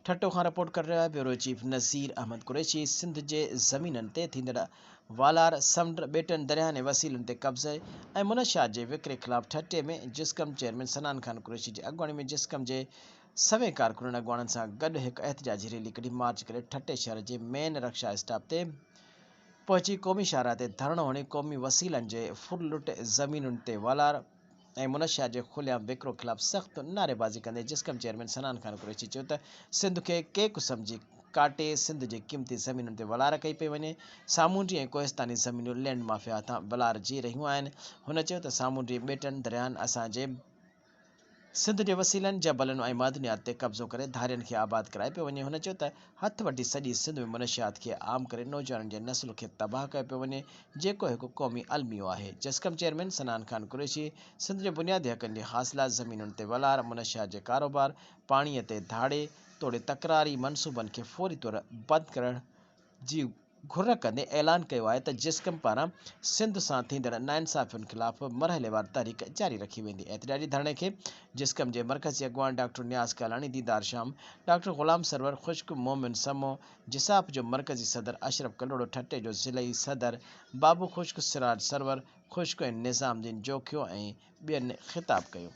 ٺٽو کان رپورٽ ڪري رهيو آهي بيورو چيف نذير احمد قريشي سنڌ جي زمينن تي ٿيندڙ والار، سمنڊ، ٻيٽن، درياهن ۽ وسيلن تي قبضي ۽ منشيات جي وڪري خلاف ٺٽي ۾ جسقم چيئرمين صنعان خان قريشي جي اڳواڻي ۾ جسقم جي سوين ڪارڪنن اڳواڻن سان گڏ هڪ احتجاجي ريلي ڪڍي مارچ ڪري ٺٽي شهر جي مين رڪشا اسٽاپ تي پهچي قومي شاهراهه تي ڌرڻو هڻي قومي وسيلن جي ڦرلٽ، زمينن تي والار ۽ منشيات جي کليعام وڪرو خلاف سخت نعريبازي ڪندي جسقم چيئرمين صنعان خان قريشي چيو ته سنڌ کي ڪيڪ سمجهي ڪاٽي سنڌ جي قيمتي زمينن تي ولار ڪئي پئي وڃي، سامونڊي ۽ ڪوهستاني زمينون لينڊ مافيا هٿان ولارجي رهيون آهن، هن چيو ته سامونڊي ٻيٽن، درياهن اسان جي. سنڌ جي وسيلن، جبلن ۽ معدنيات تي قبضو ڪري ڌارين کي آباد ڪرايو پيو وڃي، هن چيو ته هٿ وڍي سڄي سنڌ ۾ منشيات کي عام ڪري نوجوانن جي نسل کي تباهه ڪيو پيو وڃي، جيڪو هڪ قومي الميو آهي. جسقم چيئرمين صنعان خان قريشي سنڌ جي بنيادي حقن جي حاصلات، زمينن تي ولار، منشيات جي ڪاروبار، پاڻي تي ڌاڙي توڙي تڪراري منصوبن کي فوري طور بند ڪرڻ جي گهر ڪندي اعلان ڪيو آهي ته جسقم پاران سنڌ سان ٿيندڙ ناانصافين خلاف مرحليوار تحريڪ جاري رکي ويندي. احتجاجي ڌرڻي کي جسقم جي مرڪزي اڳواڻ ڊاڪٽر نياز ڪالاڻي، ديدار شام، ڊاڪٽر غلام سرور خشڪ، مومن سمون، جساف جو مرڪزي صدر اشرف ڪلهوڙو، ٺٽي جو ضلعي صدر بابو خشڪ، سراج سرور خشڪ ۽ نظام الدين جوکيو ۽ ٻين خطاب ڪيو.